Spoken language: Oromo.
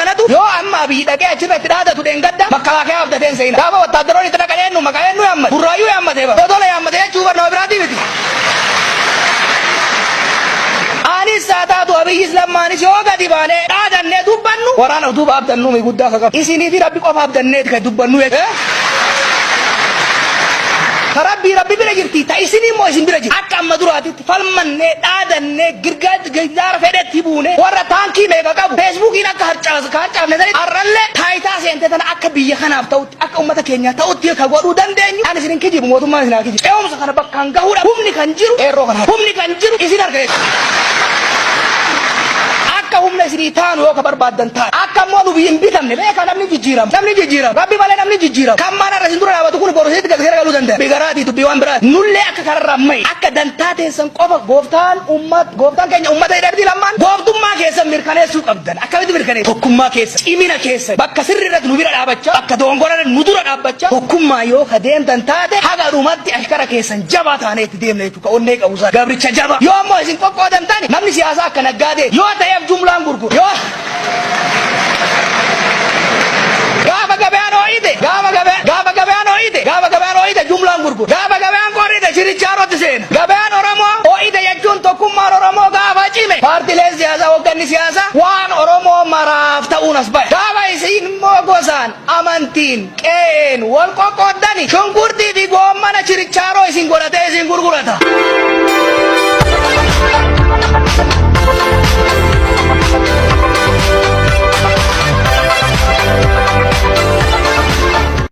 kanatu yoo amma Abiyyi dhaqee achirra itti dhaadatu dheengadda makkalaakayaa abdatee hin se'ina. Gaafa wattaaddaroonni itti dhaqan eenyu maqaa eenyu yaammate? Burraayyuu yaammatee bara. Dodola yaammate jechuu bar nama biraatii miti. Anis haa taatu Abiyyis Lammaanis yoo gadi baanee dhaadannee dubbannu waraana utuuba abdannu mi guddaa ka qabu. Isinii fi Rabbi qofa abdanneeti kan dubbannu jechuudha. Ta Rabbii Rabbi bira jirti ta isinii immoo isin bira jirti. Akka amma duraatitti falmannee dhaadannee girgaa girgaara fedhetti buune warra taankii meeqa qabu feesbuukiin akka harcaafne sanitti har'allee taayitaa seente tana akka biyya kanaaf ta'utti akka ummata keenyaa ta'utti ka godhuu dandeenyu ani isin hin kijibu mootummaan isin haa kijibu. Ce'umsa kana bakkaan gahuudha humni kan jiru qeerroo kana humni kan jiru isin harka jechuudha. Akka humna isinii taanu yoo ka barbaaddan taate akka immoo nu hin bitamne beekaa namni jijjiirama namni jijjiirama rabbi malee namni jijjiirama kan maan har'a isin dura dhaabatu kun boru isinitti gad galuu danda'a. Bigaraatii dubbii waan biraati nullee akka kararraa ma'i akka dantaa teessan qofa gooftaan ummat gooftaan keenya ummata jedhamti lammaan gooftummaa keessan mirkaneessuu qabdan akkamitti mirkaneessu tokkummaa keessa cimina keessa bakka sirri irratti nu bira dhaabachaa bakka dogongora irratti nu dura dhaabbachaa tokkummaa yoo ka deemtan taate haga dhumatti ashkara keessan jabaa taanee itti deemna jechuudha ka onnee qabu sana gabricha jabaa yoo ammoo isin qoqqoodamtani namni siyaasaa akka naggaadee yoo ta'eef jumlaan gurgura yoo Gaafa gabaan ho'ite, gaafa gabaan, gaafa gabaan ho'ite, gaafa gabaan ho'ite jumlaan gurgura. Gaafa gabaan qorrite chirichaarotti seena. Gabaan Oromoo ho'ite jechuun tokkummaan Oromoo gaafa cime. Paartileen siyaasaa hoogganni siyaasaa waan Oromoo maraaf ta'uun as bahe. Gaafa isin immoo gosaan, amantiin, qe'een wal qoqqooddani shunkurtii fi goommana chirichaaroo isin godhatee isin gurgurata.